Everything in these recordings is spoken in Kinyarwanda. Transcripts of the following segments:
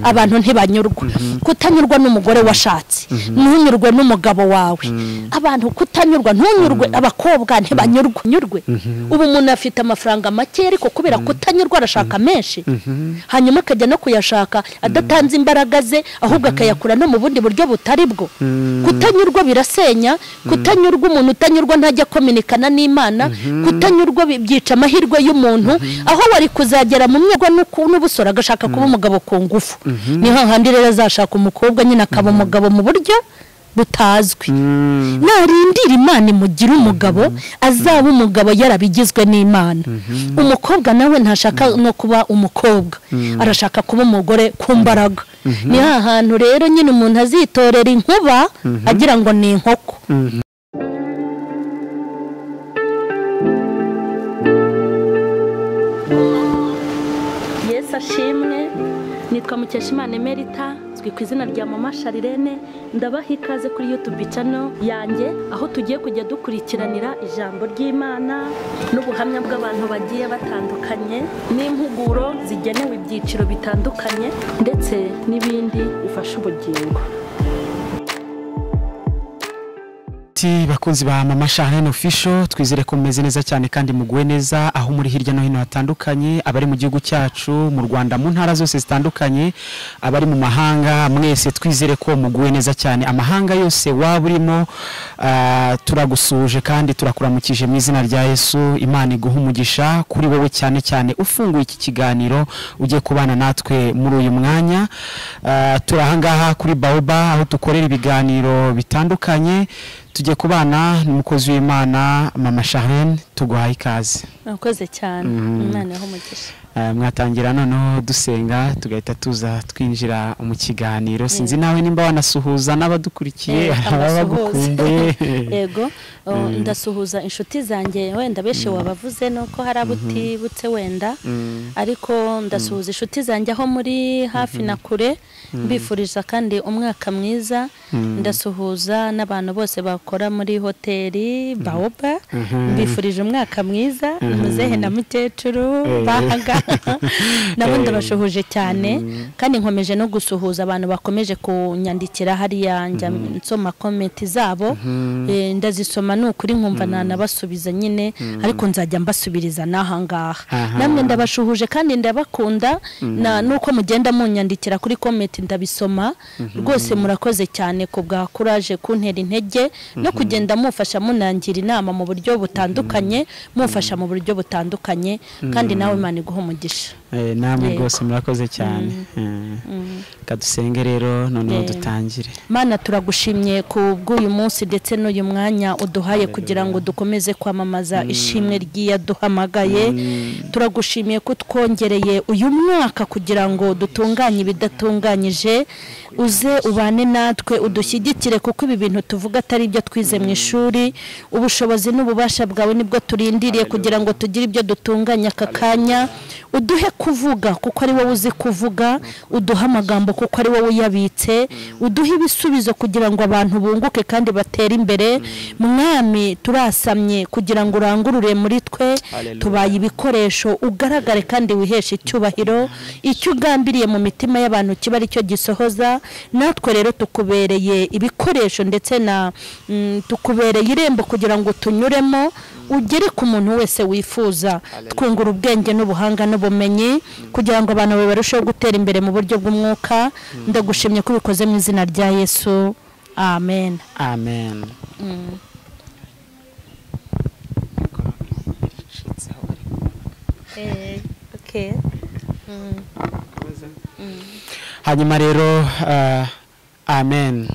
Abantu ntibanyurwa. Kutanyurwa n'umugore washatse, ntunyurwe n'umugabo wawe. Abantu kutanyurwa, ntunyurwe, abakobwa ntibanyurwa. Nyurwe. Ubu umuntu afite amafaranga make ariko kubera kutanyurwa arashaka menshi, hanyuma akajya no kuyashaka adatanze imbaraga ze, ahubwo akayakura no mu bundi buryo butari bwo. Kutanyurwa birasenya. Kutanyurwa, umuntu utanyurwa ntajya kominikana n'Imana. Kutanyurwa byica amahirwe y'umuntu, aho wari kuzagera mu myaka n'ubusora agashaka kuba umugabo ku ngufu. Ni hahandi rero azashaka umukobwa nyine akaba umugabo mu buryo butazwi. Narindira Imana imugira umugabo, azaba umugabo yarabigizwe n'Imana. Umukobwa nawe ntashaka no kuba umukobwa, arashaka kuba umugore ku mbaraga. Ni hantu rero nyine umuntu azitorera inkuba agira ngo ni inkoko. Yesu ashimwe. Nitwa Mukeshimana Emerita, nzwi ku izina rya Mama Charlene. Ndabaha ikaze kuri YouTube channel yanjye, aho tugiye kujya dukurikiranira ijambo ry'Imana n'ubuhamya bw'abantu bagiye batandukanye, n'impuguro zigenewe ibyiciro bitandukanye, ndetse n'ibindi bifasha ubugingo. Bakunzi ba Mama Charlene Official, twizere ko mumeze neza cyane kandi muguwe neza aho muri hirya no hino hatandukanye, abari mu gihugu cyacu mu Rwanda mu ntara zose zitandukanye, abari mu mahanga, mwese twizere ko muguwe neza cyane. Amahanga yose waba urimo, turagusuje kandi turakuramukije mu izina rya Yesu. Imana iguhe umugisha kuri wowe cyane cyane ufunguye iki kiganiro ugiye kubana natwe muri uyu mwanya. Turahangaha kuri Baoba aho dukorera ibiganiro bitandukanye. Tujye kubana n'umukozi w'Imana Mama Charlene, tuguhaye ikaze. Murakoze cyane. Imana iho umugisha. Mwatangira noneho dusenga tugahita tuza twinjira mu kiganiro. Sinzi nawe nimba wanasuhuza n'abadukurikiye abagukumbuye. Yego, ndasuhuza inshuti zanjye, wenda beshe wabavuze nuko hari abutibutse wenda, ariko ndasuhuza inshuti zanjye aho muri hafi na kure, mbifuriza kandi umwaka mwiza. Ndasuhuza n'abantu bose bakora muri hoteli Baoba, mbifurije umwaka mwiza, muzehe na mukecuru bahaga nabo ndabashuhuje cyane. Kandi nkomeje no gusuhuza abantu bakomeje kunyandikira hariya, njya nsoma comment zabo, ndazisoma nukuri nkumva nanabasubiza nyine, ariko nzajya mbasubiriza nahangaha. Namwe ndabashuhuje kandi ndabakunda, na nuko mugenda munyandikira kuri comment ndabisoma rwose. Murakoze cyane ku bwa courage kuntera intege no kugenda mufasha munangira inama mu buryo butandukanye, mufasha mu buryo butandukanye, kandi nawe Imana iguhe umugisha. Namwe rwose murakoze cyane. Kadusenge rero noneho dutangire. Mana, turagushimye ku bw'uyu munsi ndetse n'uyu mwanya uduhaye kugira ngo dukomeze kwamamaza ishimwe ry'iyaduhamagaye. Turagushimiye ko twongereye uyu mwaka kugira ngo dutunganye ibidatunganyije. Uze ubane natwe udushyigikire, kuko ibi bintu tuvuga atari ibyo twize mu ishuri. Ubushobozi n'ububasha bwawe nibwo turindiriye kugira ngo tugire ibyo dutunganya aka kanya. Uduhe kuvuga kuko ari wowe uzi kuvuga, uduhe amagambo kuko ari wowe uyabitse, uduhe ibisubizo kugira ngo abantu bunguke kandi batere imbere. Mwami, turasamye kugira ngo urangurure muri twe, tubaye ibikoresho, ugaragare kandi wiheshe icyubahiro. Icyo ugambiriye mu mitima y'abantu kiba ari cyo gisohoza. Natwe rero tukubereye ibikoresho ndetse na tukubereye irembo kugira ngo tunyuremo, ugere ku muntu wese wifuza. Twungura ubwenge n'ubuhanga n'ubumenyi kugira ngo abantu barusheho gutera imbere mu buryo bw'umwuka. Ndagushimye ko ubikoze mu izina rya Yesu. Amen. Amen. Okay. Hanyuma rero amen.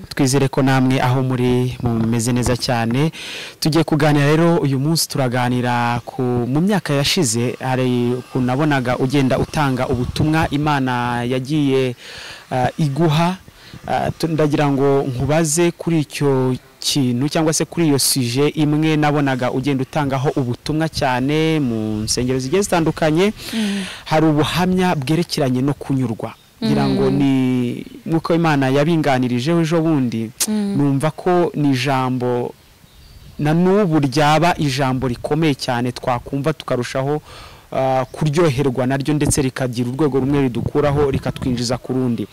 Twizere ko namwe aho muri mumeze neza cyane. Tugiye kuganira rero uyu munsi, turaganira ku mu myaka yashize hari kunabonaga ugenda utanga ubutumwa Imana yagiye iguha. Ndagira ngo nkubaze kuri icyo kintu cyangwa se kuri iyo suje imwe nabonaga ugenda utangaho ubutumwa cyane mu nsengero zigiye zitandukanye. Hari ubuhamya bwerekeranye no kunyurwa. Ngira ngo ni nkuko Imana yabinganirije ejo bundi, numva ko ni ijambo na n'ubu ryaba ijambo rikomeye cyane twakumva tukarushaho kuryoherwa naryo, ndetse rikagira urwego rumwe ridukuraho rikatwinjiza ku rundi.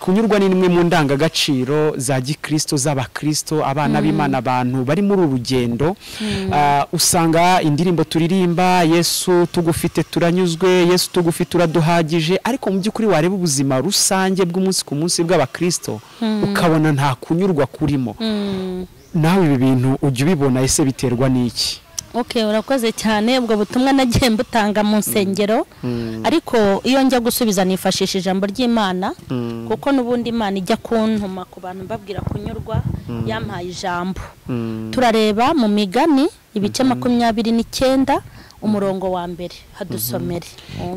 Kunyurwa ni imwe mu ndangagaciro za gikristo, z'abakristo, abana b'Imana, abantu bari muri uru rugendo. Usanga indirimbo turirimba, Yesu tugufite turanyuzwe, Yesu tugufite uraduhagije, ariko mu by'ukuri wareba ubuzima rusange bw'umunsi ku munsi bw'abakristo ukabona nta kunyurwa kurimo. Nawe ibi bintu ujya ubibona, ese biterwa n'iki? Okay, urakoze cyane. Ubwo butumwa nagiye mbutanga mu nsengero, ariko iyo njya gusubiza nifashisha ijambo ry'Imana, kuko n'ubundi Imana ijya kuntuma ku bantu mbabwira kunyurwa, yampaye ijambo. Turareba mu Migani ibice 29 umurongo wa 1, hadusomere.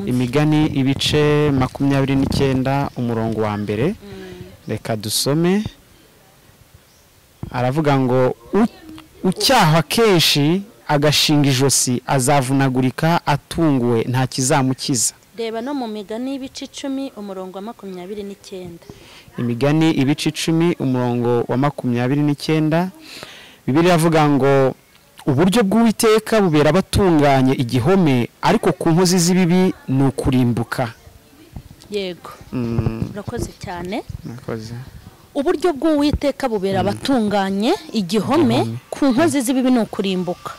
Imigani ibice 29 umurongo wa 1, reka dusome. Aravuga ngo ucyahwa kenshi agashinga ijosi azavunagurika atunguwe, nta kizamukiza. Reba no mu Migani ibice 10 umurongo wa 29. Imigani ibice 10 umurongo wa 29, Bibiliya iravuga ngo uburyo bw'Uwiteka bubera abatunganye igihome, ariko ku nkozi z'ibibi ni ukurimbuka. Yego, urakoze cyane. Murakoze. Uburyo bw'Uwiteka bubera abatunganye igihome, ku nkozi z'ibibi ni ukurimbuka.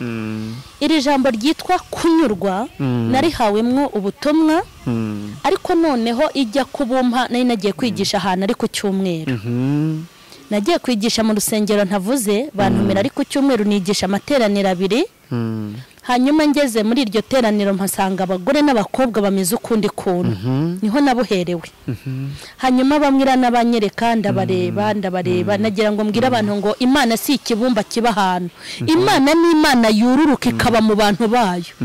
Iri jambo ryitwa kunyurwa narihawemwo ubutumwa, ariko noneho ijya kubumpa nari nagiye kwigisha ahantu ari ku cyumweru. Nagiye kwigisha mu rusengero ntavuze, bantumira ari ku cyumweru, nigisha amateraniro 2. Hanyuma ngeze muri iryo teraniro mpasanga abagore n'abakobwa bameze ukundi kuntu, niho nabuherewe. Hanyuma bamwira n'abanyereka, ndabareba nagira ngo mbwire abantu ngo Imana si ikibumba kiba ahantu, Imana ni Imana yururuka ikaba mu bantu bayo.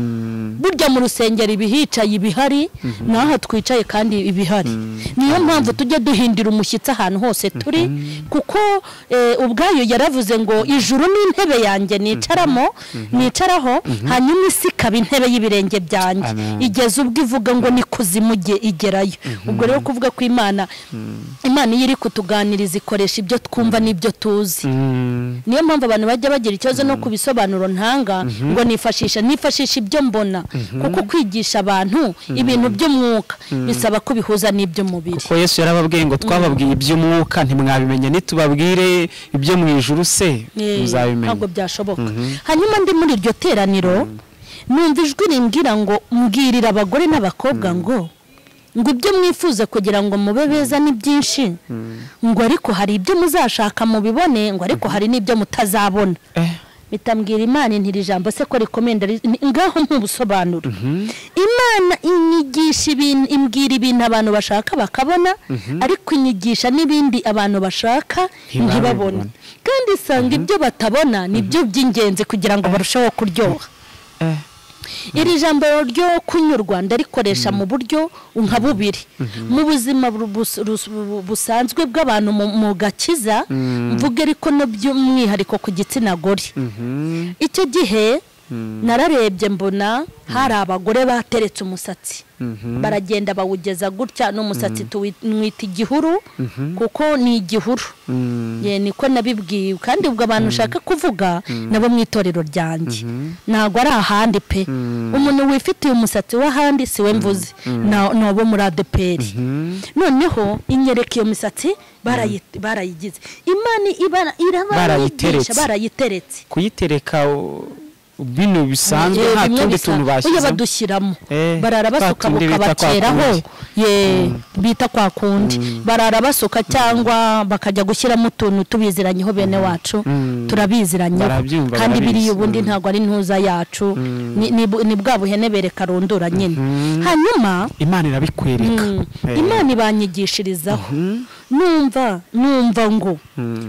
Burya mu rusengero ibihicaye ibihari, naho twicaye kandi ibihari. Niyo mpamvu tujya duhindira umushyitsi ahantu hose turi, kuko ubwayo yaravuze ngo ijuru ni intebe yanjye nicaramo, nicaraho, hanyuma isi ikaba intebe y'ibirenge byanjye. Igeze ubwo ivuga ngo ni kuzimu igerayo. Ubwo rero kuvuga ko Imana iyo iri kutuganiriza ikoresha ibyo twumva n'ibyo tuzi. Niyo mpamvu abantu bajya bagira ikibazo no kubisobanuro ntanga ngo nifashisha ibyo mbona, kuko kwigisha abantu ibintu by'umwuka bisaba kubihuza n'iby'umubiri. Kuko Yesu yarababwiye ngo twababwiye iby'umwuka ntimwabimenya, nitubabwire ibyo mu ijuru se muzabimenya. Ntabwo byashoboka. Hanyuma ndi muri iryo teraniro numva ijwi rimbwira ngo mbwirira abagore n'abakobwa ngo ibyo mwifuza kugira ngo mube beza ni byinshi, ngo ariko hari ibyo muzashaka mubibone, ngo ariko hari n'ibyo mutazabona. Mitambwira Imana nti iri jambo se ko rikomenda ngaho ntubusobanuro. Imana inyigisha ibintu, imbwira ibintu abantu bashaka bakabona, ariko inyigisha n'ibindi abantu bashaka ntibabone, kandi isanga ibyo batabona nibyo by'ingenzi kugira ngo barusheho kuryoha. Iri jambo ryo kunyurwa ndarikoresha mu buryo nka bubiri. Mu buzima busanzwe bw'abantu mu gakiza, mvuge ariko no by'umwihariko ku gitsina gore. Icyo gihe nararebye mbona hari abagore bateretse umusatsi, baragenda bawugeza gutya, n'umusatsi tuwita igihuru kuko ni igihuru. Ye niko nabibwiwe, kandi ubwo abantu ushaka kuvuga nabo mu itorero ryanjye, ntabwo ari ahandi pe. Umuntu wifitiye umusatsi w'ahandi siwe mvuze, nabo muri ADPR. Noneho inyereka iyo misatsi barayigize, Imana irabayigisha, barayiteretse. Kuyitereka bino bisanzwe nta tundi tuntu bashyizemo, badushyiramo, barara basuka bukabakeraho, ye bita kwa kundi, barara basuka cyangwa bakajya gushyiramo utuntu tubiziranyeho bene wacu, turabiziranyeho kandi biri ubundi ntabwo ari ntuza yacu, ni bwa buhenebere karundura nyine. Hanyuma Imana irabikwereka, Imana ibanyigishirizaho. Numva ngo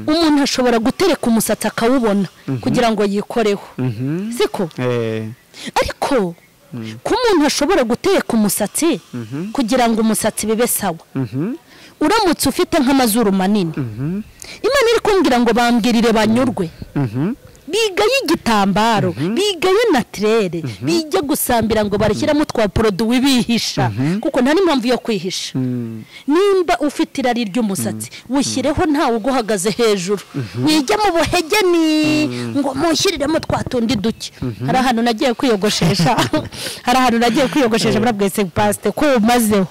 umuntu ashobora gutereka umusatsi akawubona kugira ngo yikoreho, siko? Ariko ko umuntu ashobora gutereka umusatsi kugira ngo umusatsi bibe sawa, uramutse ufite nk'amazuru manini, Imana iri kumbwira ngo bambwirire banyurwe. Bigaye igitambaro, bigaye naturere, bijya gusambira ngo barishyiramo twa produit bihisha, kuko nta n'impamvu yo kwihisha. Nimba ufite irari ry'umusatsi wushyireho ntawe uguhagaze hejuru, wijya mu buhegeni ngo mushyiriremo twa tundi duke. Hari ahantu nagiye kwiyogoshesha, hari ahantu nagiye kwiyogoshesha barabwese pasite ko umazeho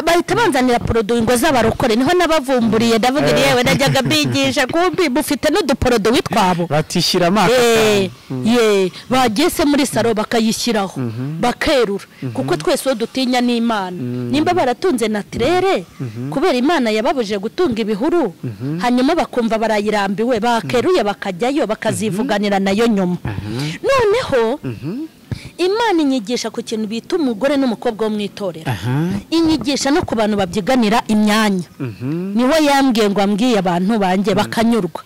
bahita banzanira produit ngo z'abarokore, niho nabavumburiye ndavuga yewe najyaga bigisha kumbi mufite n'uduporoduwi twabo batishyiramo ye bagese muri saro bakayishyiraho bakerura, kuko twese uwo dutinya ni Imana. Nimba baratunze naturere kubera Imana yababujije gutunga ibihuru, hanyuma bakumva barayirambiwe bakeruye bakajyayo bakazivuganira nayo nyuma. Noneho Imana inyigisha ku kintu bita umugore n'umukobwa wo mu itorero, inyigisha no ku bantu babyiganira imyanya. Niho yambwiye ngo ambwiye abantu banjye bakanyurwa.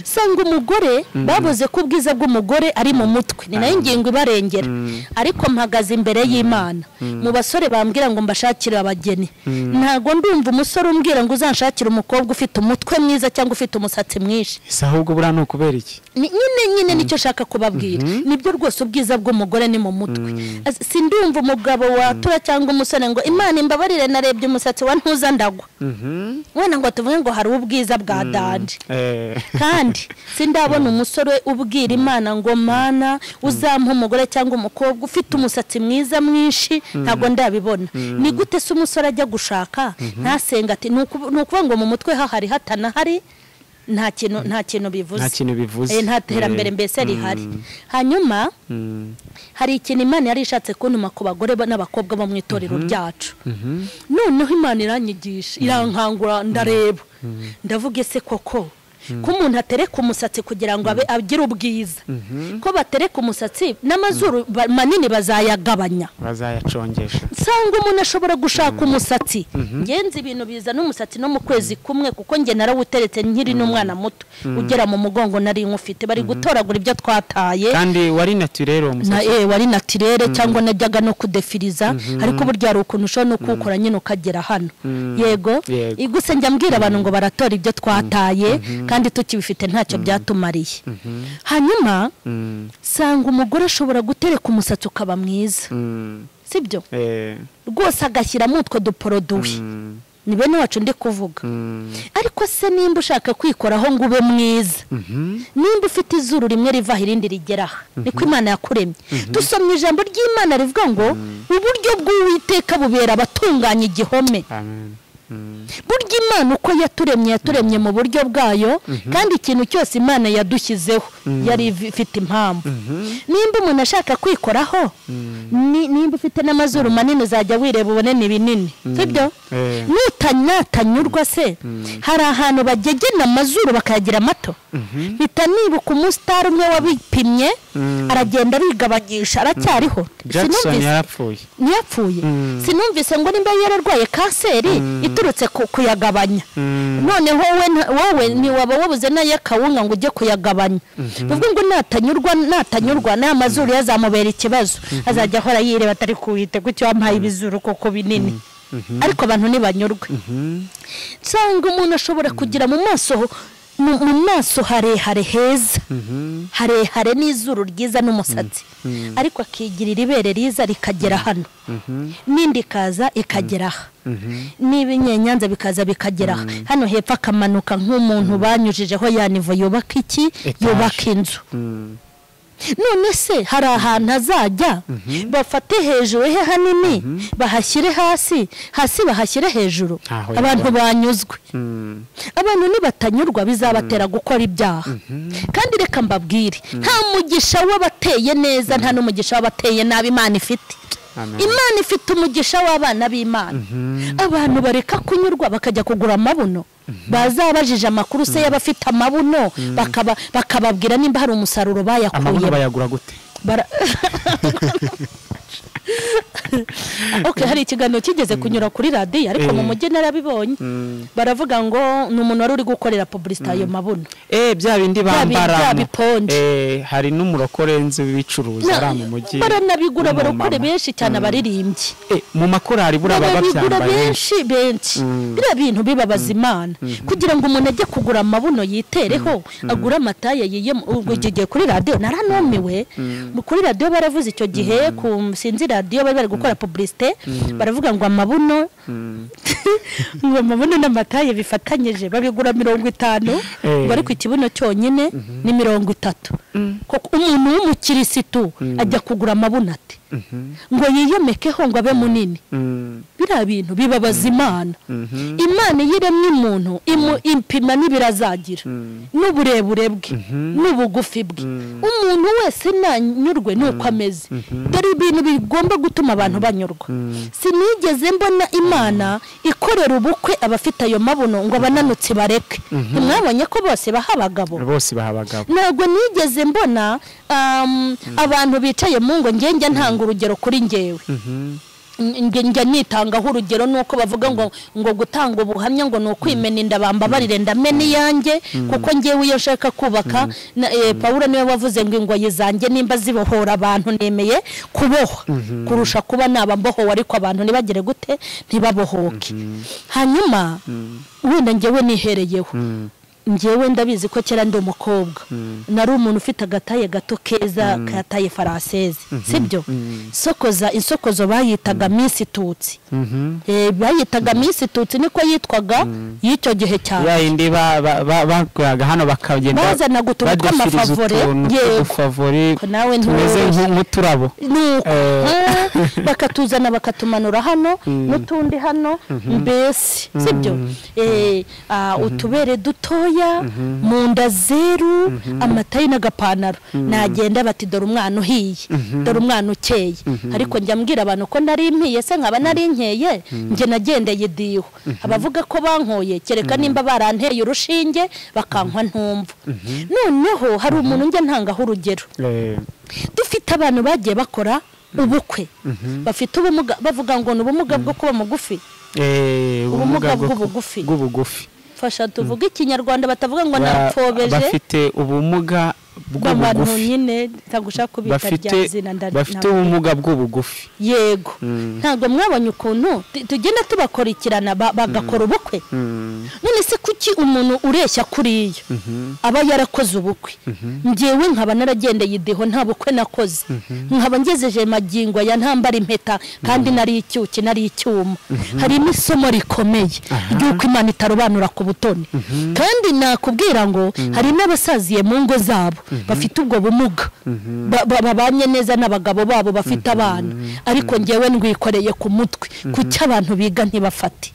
Sanga umugore babuze ko ubwiza bw'umugore ari mu mutwe, ni nayo ingingo ibarengera. Ariko mpagaze imbere y'Imana, mu basore bambwira ngo mbashakire abageni, ntago ndumva umusore umbwira ngo uzanshakire umukobwa ufite umutwe mwiza cyangwa ufite umusatsi mwinshi. Ese ahubwo buriya ni ukubera iki? Nyine nicyo shaka kubabwira, nibyo rwose ubwiza bw'umugore ni mu mutwe. Sindumva umugabo watura cyangwa umusore ngo Imana imbabarire narebye umusatsi wa ntuza ndagwa, wenda ngo tuvuge ngo hari ubwiza bwa danje. Kandi sindabona umusore ubwira Imana ngo Mana uzampa umugore cyangwa umukobwa ufite umusatsi mwiza mwinshi, ntago ndabibona. Ni gute se umusore ajya gushaka ntasenga ati ni ukuvuga ngo mu mutwe hahari hatanahari nta kintu bivuze, nta kintu bivuze, nta terambere mbese rihari. Hanyuma hari ikintu Imana yari ishatse kuntuma ku bagore n'abakobwa bo mu itorero ryacu. Noneho Imana iranyigisha irankangura, ndareba ndavuga ese koko ko umuntu atereka umusatsi kugira ngo abe agire ubwiza, ko batereka umusatsi n'amazuru manini bazayagabanya, bazayacongesha. Nsanga umuntu ashobora gushaka umusatsi, ngenzi ibintu biza n'umusatsi no mu kwezi kumwe, kuko nge narawuteretse nkiri n'umwana muto ugera mu mugongo nari nkufite, bari gutoragura ibyo twataye. Kandi wari naturere uwo musatsi? Wari naturere cyangwa najyaga no kudefiriza, ariko burya hari ukuntu ushobora no kuwukora nyine ukagera hano. Yego, gusa njya mbwira abantu ngo baratora ibyo twataye kandi tukibifite ntacyo byatumariye. Hanyuma sanga umugore ashobora gutereka umusatsi ukaba mwiza, sibyo rwose agashyiramo utwo duporoduwi, ni bene wacu ndi kuvuga. Ariko se nimba ushaka kwikoraho ngo ube mwiza, nimba ufite izuru rimwe riva irindi rigera aha, niko Imana yakuremye. Dusomye ijambo ry'Imana rivuga ngo uburyo bw'Uwiteka bubera abatunganya igihome. Burya Imana uko yaturemye yaturemye mu buryo bwayo, kandi ikintu cyose Imana yadushyizeho yari ifite impamvu. Nimba umuntu ashaka kwikoraho, nimba ufite n'amazuru manini uzajya wireba ubone ni binini, sibyo? Nutanyurwa se hari ahantu bagegena amazuru bakayagira mato. Mpita nibuka umusitari umwe wabipimye aragenda arigabanyisha, aracyariho. Jackson yarapfuye. Ntiyapfuye. Sinumvise ngo nimba yararwaye kanseri iturutse kuyagabanya. Noneho wowe ntiwaba wabuze n'ay'akawunga ngo ujye kuyagabanya. Bivuga ngo natanyurwa n'amazuru yazamubera ikibazo, azajya ahora yireba atari kuwite kuki wampaye ibizuru koko binini. Ariko abantu ntibanyurwe. Nsanga umuntu ashobora kugira mu maso harehare heza, harehare n'izuru ryiza n'umusatsi, ariko akigirira ibere riza rikagera hano, n'indi ikaza ikagera aha, n'ibinyenyanza bikaza bikagera aha, hano hepfo akamanuka nk'umuntu banyujijeho ya nivo yubaka iki, yubaka inzu. None se hari ahantu azajya bafate hejuru he hanini bahashyire hasi, hasi bahashyire hejuru, abantu banyuzwe. Abantu nibatanyurwa bizabatera gukora ibyaha. Kandi reka mbabwire, nta mugisha w'abateye neza, nta n'umugisha w'abateye nabi Imana ifite. Imana ifite umugisha w'abana b'Imana. Abantu bareka kunyurwa bakajya kugura amabuno, bazabajije amakuru se y'abafite amabuno bakababwira nimba hari umusaruro bayakuye. Amabuno bayagura gute? Okay, hari ikiganiro kigeze kunyura kuri radiyo ariko mu mujyi narabibonye, baravuga ngo ni umuntu wari uri gukorera publicité ayo mabuno. Bya bindi bambara, hari n'umurokore nzi bicuruza ari mu mujyi, baranabigura abarokore benshi cyane, abaririmbyi mu makorari buriya babyambaye benshi benshi. Biriya bintu bibabaza Imana kugira ngo umuntu ajye kugura amabuno yitereho, agura amataye yiyemo. Ubwo gihe kuri radiyo naranumiwe, kuri radiyo baravuze icyo gihe ku sinzi radiyo bari bari gukora publicité, baravuga ngo amabuno ngo amabuno n'amataye bifatanyije babigura 50, ngo ariko ikibuno cyonyine ni 30. Koko umuntu w'umukirisitu ajya kugura amabuno ate ngo yiyomekeho ngo abe munini? Biriya bintu bibabaza Imana. Imana iyo iremye umuntu impima n'ibirazagira n'uburebure bwe n'ubugufi bwe. Umuntu wese nanyurwe nuko ameze. Dore ibintu bigomba gutuma abantu banyurwa. Sinigeze mbona Imana ikorera ubukwe abafite ayo mabuno ngo abananutse bareke. Ntimwabonye ko bose baha abagabo? Bose baha abagabo. Ntabwo nigeze mbona abantu bicaye mu ngo. Njye ntanga urugero kuri njyewe, njya nitangaho urugero nuko bavuga ngo ngo gutanga ubuhamya ngo ni ukwimena inda, bambabarire ndamena iyanjye, kuko njyewe iyo nshaka kubaka, Pawulo niwe wavuze ngo ingoyi zanjye nimba zibohora abantu nemeye kubohwa kurusha kuba naba mbohowe, ariko abantu ntibagire gute, ntibabohoke. Hanyuma wenda njyewe nihereyeho, njyewe ndabizi ko kera ndi umukobwa nari umuntu ufite agataye gato keza kataye faraseze, sibyo? Sokoza insokozo bayitaga Miss Tutsi, bayitaga Miss Tutsi niko yitwaga y'icyo gihe cyane. Ya indi bagwaga hano bakagenda bazana guturuka amafavore, yego tumeze nk'uturabo, bakatuzana bakatumanura hano n'utundi hano mbese, sibyo? Utubere dutoya mu nda zeru, amatayi n'agapantaro, nagenda bati dore umwana uhiye, dore umwana ukeye. Ariko njya mbwira abantu ko nari mpiye se nkaba nari nkeye, njye nagendeye idiho. Abavuga ko bankoye kereka nimba baranteye urushinge bakankwa ntumva. Noneho hari umuntu njya ntangaho urugero, dufite abantu bagiye bakora ubukwe bafite ubumuga, bavuga ngo ni ubumuga bwo kuba mugufi, ubumuga bw'ubugufi bw'ubugufi. Fasha tuvuge ikinyarwanda batavuga ngo napfobeje. Bafite ubumuga bw'ubugufi nyine, ntagushaka kubita rya zina, bafite ubumuga bw'ubugufi. Yego, ntabwo mwabonye ukuntu tugenda tubakurikirana bagakora ubukwe? None se kuki umuntu ureshya kuriya aba yarakoze ubukwe? Njyewe nkaba naragendeye idiho nta bukwe nakoze, nkaba ngezeje magingo ya ntambara impeta kandi nari icyuki nari icyuma. Harimo isomo rikomeye ry'uko Imana itarobanura ku butoni. Kandi nakubwira ngo hari n'abasaziye mu ngo zabo bafite ubwo bumuga, babanye neza n'abagabo babo bafite abana, ariko njyewe ndwikoreye ku mutwe. Kuki abantu biga ntibafate?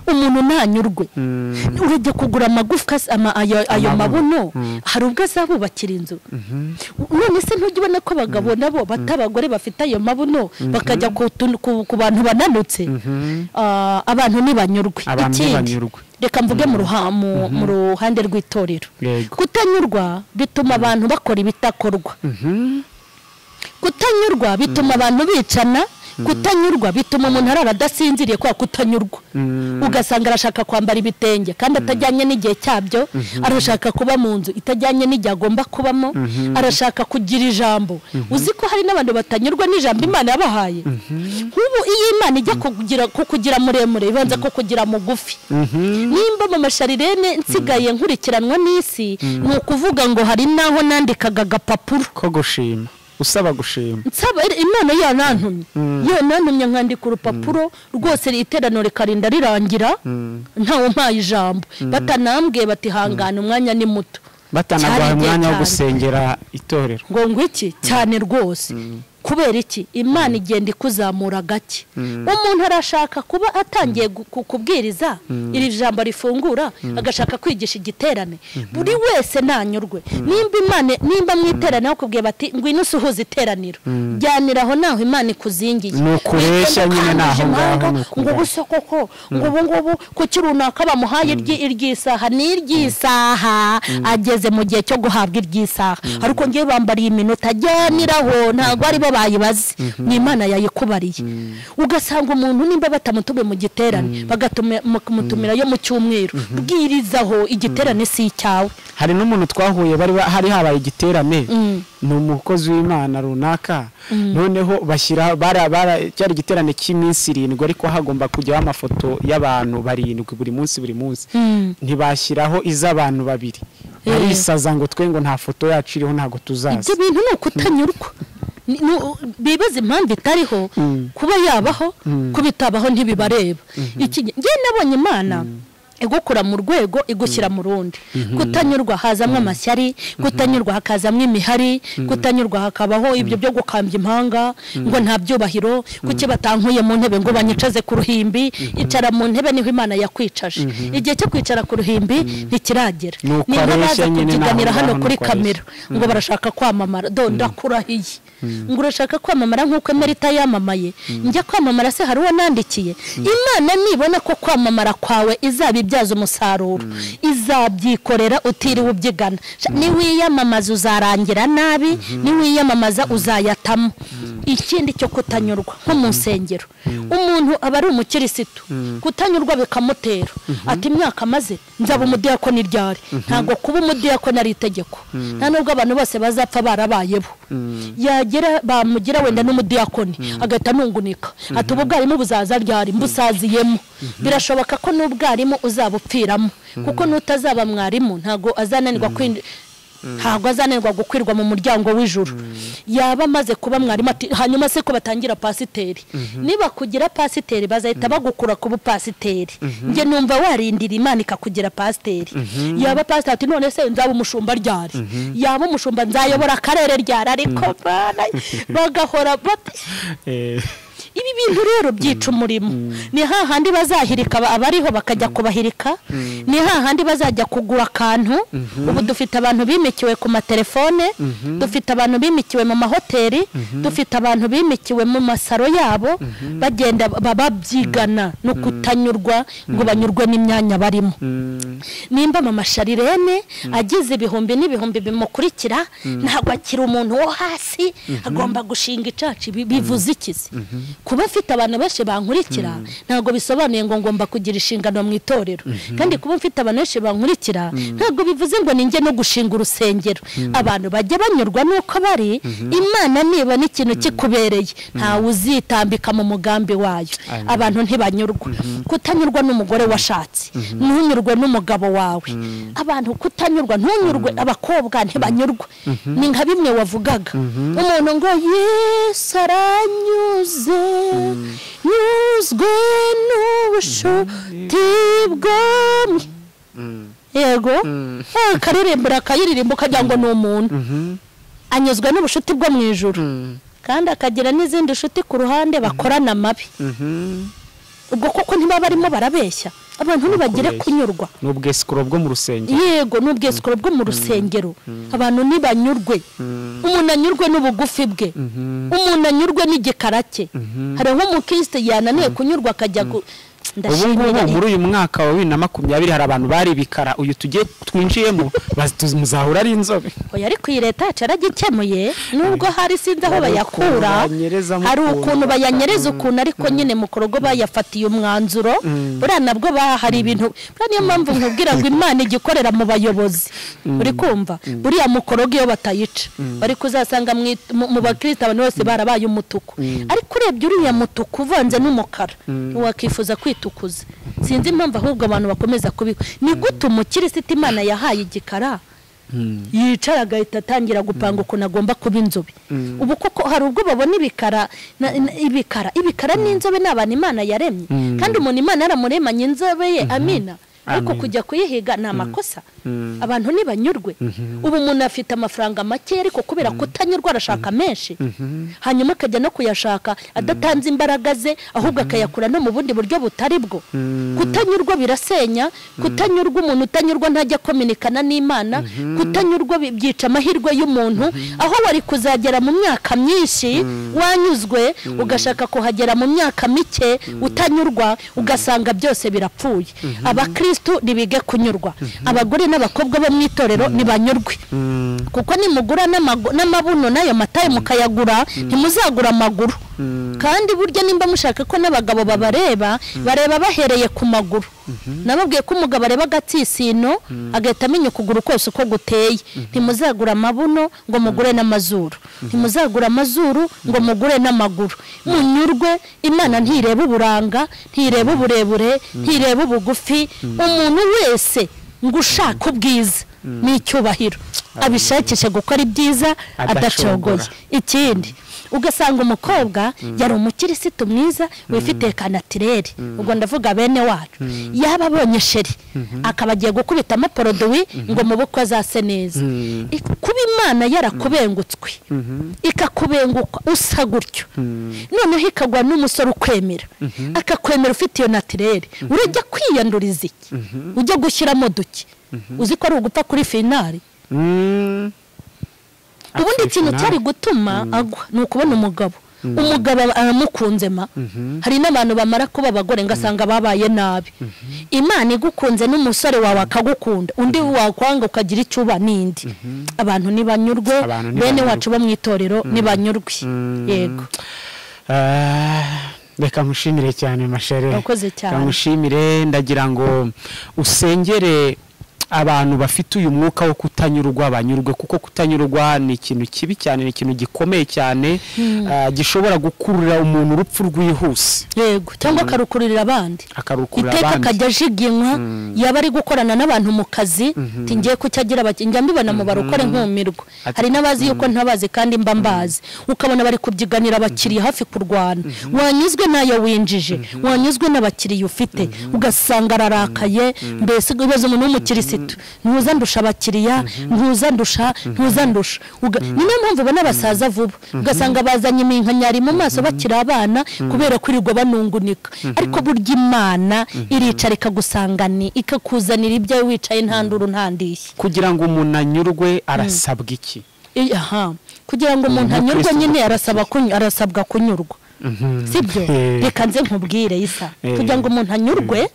Umuntu nanyurwe. Urajya kugura amagufwa ayo mabuno, hari ubwo azabubakira inzu. None se ntujya ubona ko abagabo nabo batabagore bafite ayo mabuno bakajya ku bantu bananutse? Abantu ntibanyurwe. Ikindi reka mvuge mu ruhande rw'itorero, kutanyurwa bituma abantu bakora ibitakorwa, kutanyurwa bituma abantu bicana, kutanyurwa bituma umuntu arara adasinziriye kwa kutanyurwa. Ugasanga arashaka kwambara ibitenge kandi atajyanye n'igihe cyabyo, arashaka kuba mu nzu itajyanye n'igihe agomba kubamo, arashaka kugira ijambo. Uzi ko hari n'abantu batanyurwa n'ijambo Imana yabahaye? Nk'ubu iyo Imana ijya kukugira muremure ibanza kukugira mugufi. Nimba mu masharirene nsigaye nkurikiranwa n'isi, ni ukuvuga ngo hari naho nandikaga agapapuro ko gushima, usaba gushima, nsaba Imana yanantumye, yanantumye nkandika urupapuro rwose, iteraniro rikarinda rirangira ntawe mpaye ijambo, batanambwiye bati hangana umwanya ni muto, batanaguha umwanya wo gusengera itorero ngo iki cyane rwose. Kubera iki? Imana igenda ikuzamura gake. Umuntu arashaka kuba atangiye kubwiriza iri jambo rifungura, agashaka kwigisha igiterane. Buri wese nanyurwe. Nimba Imana nimba mwiterane bakubwiye bati ngwino usuhuze iteraniro, jyaniraho naho Imana ikuzingiye. Nukuresha nyine naho ngaho ngo gusa koko ngo ubu ngubu kuki runaka bamuhaye iry'isaha n'iry'isaha, ageze mu gihe cyo guhabwa iry'isaha, ariko ngiye bambariye iminota, jyaniraho ntabwo ari bo bo bayibaze, ni Imana yayikubariye. Ugasanga umuntu nimba batamutume mu giterane bagamutumira yo mu cyumweru, bwirizaho igiterane si icyawe. Hari n'umuntu twahuye bari hari habaye igiterane, ni umukozi w'Imana runaka, noneho bashyira bara cyari igiterane cy'iminsi 7, ariko hagomba kujyaho amafoto y'abantu 7 buri munsi buri munsi. Ntibashyiraho iz'abantu 2, barisaza ngo twe ngo nta foto yacu iriho, ntago tuzaza. Ibyo bintu ni ukutanyurwa. Bibaza impamvu itariho, kuba yabaho kubitabaho ntibibareba. Iki nge nabonye Imana igukura mu rwego igushyira mu rundi. Kutanyurwa hazamwe amashyari, kutanyurwa hakazamwe imihari, kutanyurwa hakabaho ibyo byo gukambya impanga ngo nta byubahiro, kuki batankuye mu ntebe ngo banyicaze ku ruhimbi. Icara mu ntebe niho Imana yakwicaje. Igihe cyo kwicara ku ruhimbi ntikiragera. Ni baza kubyiganira hano kuri kamera ngo barashaka kwamamara. Do ndakurahiye ngo urashaka kwamamara nkuko Emerita yamamaye. Njya kwamamara se hari uwo nandikiye? Imana nibona ko kwamamara kwawe izabibyaza umusaruro, izabyikorera utiriwe ubyigana. Niwiyamamaza uzarangira nabi, niwiyamamaza uzayatamo. Ikindi cyo kutanyurwa nko mu nsengero, umuntu aba ari umukirisitu, kutanyurwa bikamutera ati imyaka maze nzaba umudiyakoni ryari. Ntago kuba umudiyakoni ari itegeko, nta nubwo abantu bose bazapfa barabayeho. Yagera bamugira wenda n'umudiyakoni agahita anungunika ati ubu bwarimu buzaza ryari, mbusaziyemo. Birashoboka ko n'ubwarimu uzabupfiramo, kuko n'utazaba mwarimu ntago azananirwa ntabwo azananirwa gukwirwa mu muryango w'ijuru. Yaba amaze kuba mwarimu ati hanyuma se ko batangira pasiteri, niba kugira pasiteri bazahita bagukura ku bupasiteri. Nge numva warindira Imana ikakugira pasiteri. Yaba pasiteri ati none se nzaba umushumba ryari, yaba umushumba nzayobora akarere ryari, ariko bagahora bati ibi bintu rero byica umurimo. Ni hahandi bazahirika abariho bakajya kubahirika, ni hahandi bazajya kugura akantu. Ubu dufite abantu bimikiwe ku matelefone, dufite abantu bimikiwe mu mahoteli, dufite abantu bimikiwe mu masaro yabo, bagenda bababyigana no kutanyurwa ngo banyurwe n'imyanya barimo. Nimba mama Sharirene agize ibihumbi n'ibihumbi bimukurikira, ntabwo akiri umuntu wo hasi, agomba gushinga icaci. Bivuze ikizi? Kuba mfite abantu benshi bankurikira ntabwo bisobanuye ngo ngomba kugira inshingano mu itorero. Kandi kuba mfite abantu benshi bankurikira ntabwo bivuze ngo ninjye no gushinga urusengero. Abantu bajya banyurwa nuko bari. Imana niba n'ikintu kikubereye ntawe uzitambika mu mugambi wayo. Abantu ntibanyurwa. Kutanyurwa n'umugore washatse, ntunyurwe n'umugabo wawe. Abantu kutanyurwa, ntunyurwe. Abakobwa ntibanyurwa. Ni nka bimwe wavugaga umuntu ngo Yesu aranyuze, nyuzwe n'ubushuti bwomwe. Yego, akaririmbura akayiririmba ukagira ngo ni umuntu anyuzwe n'ubushuti bwo mu ijuru, kandi akagira n'izindi nshuti ku ruhande bakorana amabi. Ubwo koko ntibaba barimo barabeshya. Abantu ntibagire kunyurwa. N'ubwesikoro bwo mu rusengero. Yego, n'ubwesikoro bwo mu rusengero. Abantu ntibanyurwe. Umuntu anyurwe n'ubugufi bwe, umuntu anyurwe n'igikara cye. Hari nk'umukristo yananiwe kunyurwa akajya ku ubu ngubu muri uyu mwaka wa 2020 hari abantu bari bikara, uyu tugiye twinjiyemo muzahura ari inzobe. Oya, ariko iyi leta yacu yaragikemuye, nubwo hari sinzi aho bayakura, hari ukuntu bayanyereza ukuntu, ariko nyine mukorogo bayafatiye umwanzuro. Buriya nabwo hari ibintu, buriya niyo mpamvu nkubwira ngo Imana igikorera mu bayobozi. Uri kumva buriya mukorogo iyo batayica bari kuzasanga mu bakristo abantu bose barabaye umutuku, ariko urebye uriya mutuku uvanze n'umukara wakifuza kwitukuza. Sinzi impamvu ahubwo abantu bakomeza kubikwa. Ni gute umukirisitu Imana yahaye igikara yicara agahita atangira gupanga ukuntu agomba kuba inzobe? Ubu koko hari ubwo babona ibikara ibikara n'inzobe ni abantu Imana yaremye, kandi umuntu Imana yaramuremanye inzobe ye. Amina. Ariko kujya kuyihiga ni amakosa. Abantu ntibanyurwe. Ubu umuntu afite amafaranga make, ariko kubera kutanyurwa arashaka menshi, hanyuma akajya no kuyashaka adatanze imbaraga ze, ahubwo akayakura no mu bundi buryo butari bwo. Kutanyurwa birasenya. Kutanyurwa, umuntu utanyurwa ntajya kominikana n'Imana. Kutanyurwa byica amahirwe y'umuntu. Aho wari kuzagera mu myaka myinshi wanyuzwe, ugashaka kuhagera mu myaka mike utanyurwa, ugasanga byose birapfuye. Abakristo Abakirisitu nibige kunyurwa, abagore n'abakobwa bo mu itorero nibanyurwe, kuko nimugura n'amabuno n'ayo mataye mukayagura ntimuzagura amaguru. Kandi burya nimba mushaka ko n'abagabo babareba, bareba bahereye ku maguru. Nababwiye ko umugabo areba agatsisino agahita amenya ukuguru kose uko guteye. Ntimuzagura amabuno ngo mugure n'amazuru, ntimuzagura amazuru ngo mugure n'amaguru. Munyurwe. Imana ntireba uburanga, ntireba uburebure, ntireba ubugufi. Umuntu wese ngo ushaka ubwiza n'icyubahiro abishakishe gukora ibyiza adacogoye. Ikindi ugasanga umukobwa yari umukirisitu mwiza wifite kanatireri, ubwo ndavuga bene wacu, yaba abonye sheri akaba agiye gukubitamo poroduwi ngo mu bukwe azase neza. Kuba Imana yarakubengutswe ikakubenguka usa gutyo, noneho ikagwa n'umusore ukwemera akakwemera ufite iyo natireri, urajya kwiyanduriza iki? Ujya gushyiramo duke? Uzi ko ari ugupfa kuri finali. Ubundi ikintu cyari gutuma agwa ni ukubona umugabo. Umugabo aramukunze ma. Hari n'abantu bamara kuba abagore ngasanga babaye nabi. Imana igukunze n'umusore wawe akagukunda, undi wakwanga ukagira icyo uba n'indi. Abantu nibanyurwe, bene wacu bo mu itorero nibanyurwe. Yego. Reka nkushimire cyane Mashere. Urakoze cyane. Reka nkushimire, ndagira ngo usengere abantu bafite uyu mwuka wo kutanyurwa banyurwe, kuko kutanyurwa ni ikintu kibi cyane, ni ikintu gikomeye cyane, gishobora gukurura umuntu urupfu rwihuse. Yego, cyangwa akarukururira abandi, akarukurura abandi, iteka akajya ajiginywa. Yaba ari gukorana n'abantu mu kazi, tingiye kucyagira njya mbibona mu barokore nkumirwa. Hari n'abazi yuko ntabazi kandi mba mbazi, ukabona bari kubyiganira abakiriya hafi kurwana. Wanyuzwe nayo winjije, wanyuzwe n'abakiriya ufite, ugasanga ararakaye. Mbese ibibazo umuntu w'umukirisitu, ntuza ndusha abakiriya, ntuza ndusha, ntuza ndusha. Niyo mpamvu ubona basaza vuba, ugasanga bazanye iminkanyari mu maso bakiri abana kubera kwirirwa banungunika. Ariko burya Imana iricara ikagusangani, ikakuzanira ibyawe wicaye nta nduru nta ndishyi. Kugira ngo umuntu anyurwe arasabwa iki? Aha, kugira ngo umuntu anyurwe nyine arasabwa kunyurwa. Sibyo? Reka nze nkubwire Isa, kugira ngo umuntu anyurwe,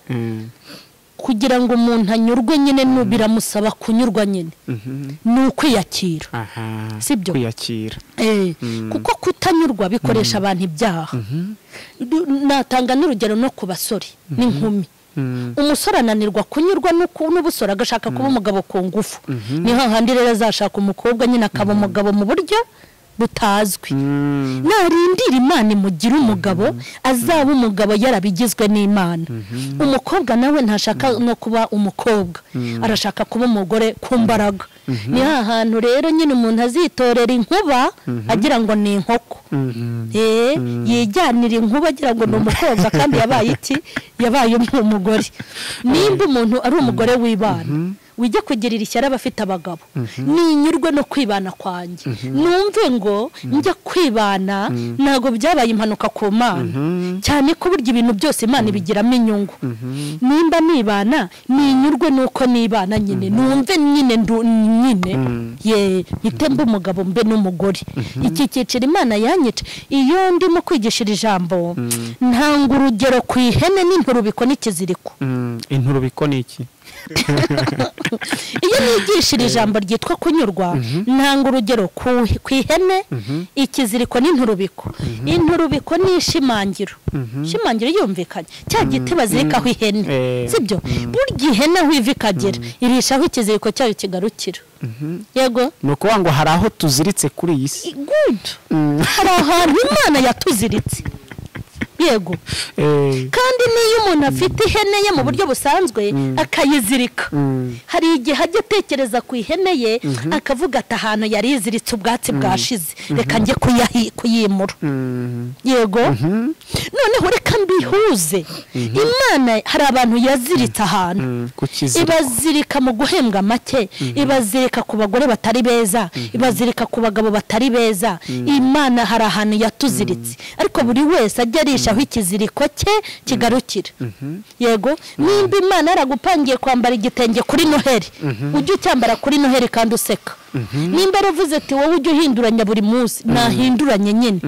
kugira ngo umuntu anyurwe nyine biramusaba kunyurwa nyine, ni ukwiyakira. Sibyo? Kwiyakira. Kuko kutanyurwa bikoresha abantu ibyaha. Natanga n'urugero no ku basore n'inkumi. Umusore ananirwa kunyurwa n'ubusore agashaka kuba umugabo ku ngufu. Ni hahandi rero azashaka umukobwa nyine akaba umugabo mu buryo butazwi. Narindira Imana imugira umugabo, azaba umugabo yarabigizwe n'Imana. Umukobwa nawe ntashaka no kuba umukobwa, arashaka kuba umugore ku mbaraga. Ni hantu rero nyine umuntu azitorera inkuba agira ngo ni inkoko, yijyanira inkuba agira ngo ni umukobwa, kandi yabaye iki? Yabaye umugore. Nimba umuntu ari umugore w'ibana, wijya kugirira ishyari abafite abagabo, ninyurwe no kwibana kwanjye, numve ngo njya kwibana ntago byabaye impanuka ku Mana, cyane ko burya ibintu byose Imana ibigiramo inyungu. Nimba nibana ninyurwe nuko nibana nyine, numve nyine nyine ye nite mbe umugabo mbe n'umugore. Iki cyiciro Imana yanyica. Iyo ndimo kwigishira ijambo ntanga urugero ku ihene n'inturubiko n'ikiziriko. Inturubiko ni iki? Iyo nigishira ijambo ryitwa kunyurwa, ntanga urugero ku ihene, ikiziriko n'inturubiko. Inturubiko ni ishimangiro. Ishimangiro yumvikanye cya giti bazirikaho ihene, sibyo? Burya ihene aho iva ikagera irishaho ikiziriko cyayo kigarukira. Yego, ni ukuvuga ngo hari aho tuziritse kuri iyi si. Good. Hari ahantu Imana yatuziritse. Yego. Kandi niyo umuntu afite ihene ye mu buryo busanzwe akayizirika, hari igihe ajya atekereza ku ihene ye akavuga ati ahantu yari iziritse ubwatsi bwashize, reka njye kuyimura. Yego. Noneho reka mbihuze. Imana hari abantu yaziritse ahantu, ibazirika mu guhembwa make, ibazirika ku bagore batari beza, ibazirika ku bagabo batari beza. Imana hari ahantu yatuziritse, ariko buri wese ajya arisha aho ikiziriko cye kigarukira. Yego, nimba Imana yaragupangiye kwambara igitenge kuri Noheli, ujye ucyambara kuri Noheli kandi useka. Nimba yaravuze ati wowe ujye uhinduranya buri munsi, nahinduranye nyine.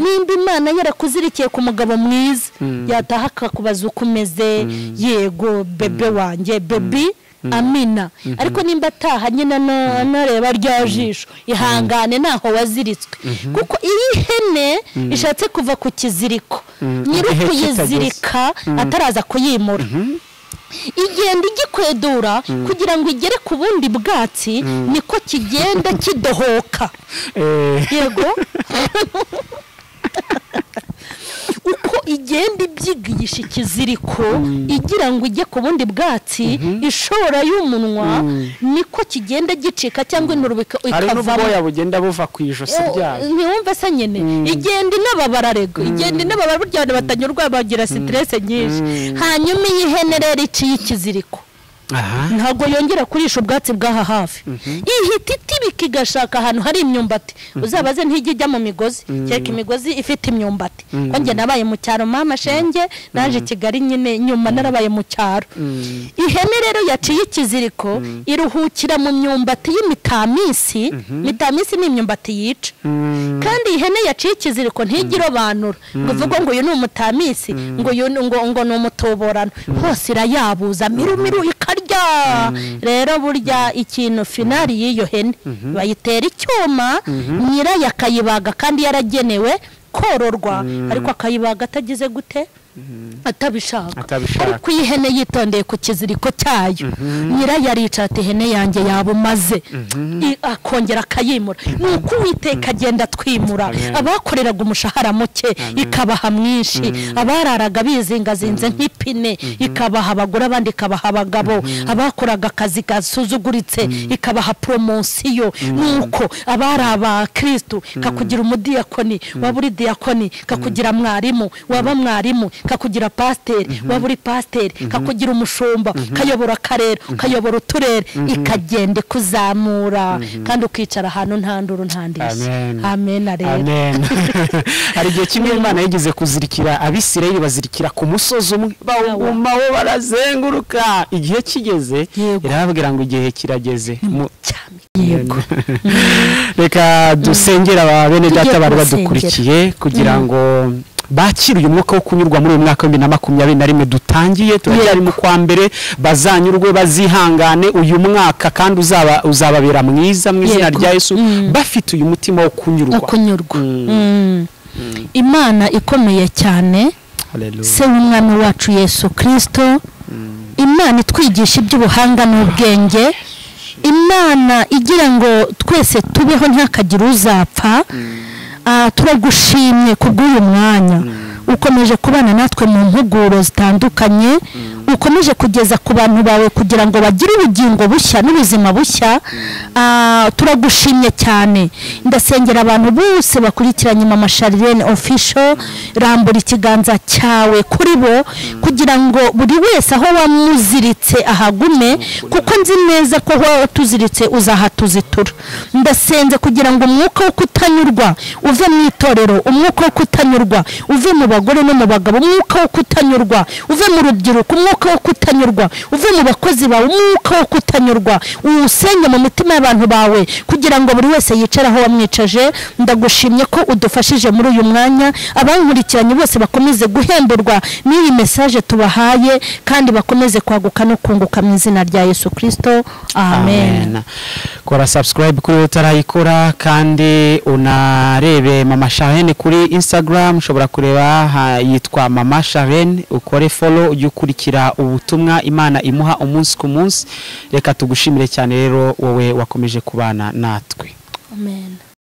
Nimba Imana yarakuzirikiye ku mugabo mwiza, yataha akakubaza uko umeze, yego bebe wanjye, bebi amina. Ariko nimba ataha nyine nareba rya jisho, ihangane naho waziritswe. Kuko iyo ihene ishatse kuva ku kiziriko, nyiri kuyizirika ataraza kuyimura, igenda igikwedura kugira ngo igere ku bundi bwatsi, niko kigenda kidohoka. Yego, uko igenda ibyigisha ikiziriko igira ngo ijye ku bundi bwatsi, ishora y'umunwa niko kigenda gicika cyangwa inturubika ikavamo. Hari n'ubwoya bugenda buva ku ijosi ryayo. Ntiwumve se nyine, igenda inababara rego, igenda inababara, burya abantu batanyurwa bagira stress nyinshi. Hanyuma iyi hene rero iciye ikiziriko, ntabwo yongera kurisha ubwatsi bw'aha hafi, ihita itibika igashaka ahantu hari imyumbati. Uzabaze ntijya ijya mu migozi, kereka imigozi ifite imyumbati. Ko njye nabaye mu cyaro mama shenge, naje Kigali nyine nyuma narabaye mu cyaro. Ihene rero yaciye ikiziriko iruhukira mu myumbati y'imitamisi. Mitamisi ni imyumbati yica. Kandi ihene yaciye ikiziriko ntigira irobanura ngo uvuge ngo uyu ni umutamisi, ngo uyu ngo ni umutoborano, hose irayabuza miru miru ikarya. Rero burya ikintu finali y'iyo hene bayitera icyuma, nyirayo akayibaga kandi yaragenewe kororwa, ariko akayibaga atagize gute, atabishaka. Ariko iyi hene yitondeye ku kiziriko cyayo, nyirayo aricara ati ihene yanjye yabumaze, akongera akayimura. Nuko Uwiteka agenda atwimura. Abakoreraga umushahara muke ikabaha mwinshi, abararaga bizingazinze nk'ipine ikabaha abagore, abandi ikabaha abagabo, abakoraga akazi gasuzuguritse ikabaha promonsiyo. Nuko abari abakristu kakugira umudiyakoni, waba uri diyakoni kakugira mwarimu, waba mwarimu kakugira pasiteri, waba uri pasiteri kakugira umushumba, kayobora akarere, kayobora uturere, ikagenda ikuzamura kandi ukicara ahantu nta nduru nta ndishyi. Amen. Amen. Hari igihe kimwe Imana yigeze kuzirikira Abisirayeli, bazirikira ku musozi umwe, bawugumaho barazenguruka. Igihe kigeze irababwira ngo igihe kirageze. Yego. Reka dusengera aba bene data bari badukurikiye kugira ngo bakira uyu mwuka wo kunyurwa muri uyu mwaka wa 2021 dutangiye, turacyari mu kwa mbere. Bazanyurwe, bazihangane uyu mwaka kandi uzababera mwiza mu izina rya Yesu, bafite uyu mutima wo kunyurwa. Imana ikomeye cyane, se w'umwami wacu Yesu Kristo, Imana itwigisha iby'ubuhanga n'ubwenge, Imana igira ngo twese tubeho ntihakagire uzapfa. Turagushimye kubw'uyu mwanya ukomeje kubana natwe mu mpuguro zitandukanye, ukomeje kugeza ku bantu bawe kugira ngo bagire ubugingo bushya n'ubuzima bushya. Turagushimye cyane. Ndasengera abantu bose bakurikiranye Mama Charlene Official, rambura ikiganza cyawe kuri bo kugira ngo buri wese aho wamuziritse ahagume, kuko nzi neza ko aho watuziritse uzahatuzitura. Ndasenze kugira ngo umwuka wo kutanyurwa uve mu itorero, umwuka wo kutanyurwa uve mu bagore no mu bagabo, umwuka wo kutanyurwa uve mu rubyiruko, umwuka wo kutanyurwa uve mu bakozi bawe, umwuka wo kutanyurwa uwusenye mu mitima y'abantu bawe kugira ngo buri wese yicare aho wamwicaje. Ndagushimye ko udufashije muri uyu mwanya, abankurikiranye bose bakomeze guhemberwa n'iyi message tubahaye kandi bakomeze kwaguka no kunguka mu izina rya Yesu Kristo. Amen. Kora subscribe kuri utarayikora, kandi unarebe Mama Charlene kuri Instagram, ushobora kureba yitwa Mama Charlene, ukore follow ujye ukurikira ubutumwa Imana imuha umunsi ku munsi. Reka tugushimire cyane rero wowe wakomeje kubana natwe. Amen.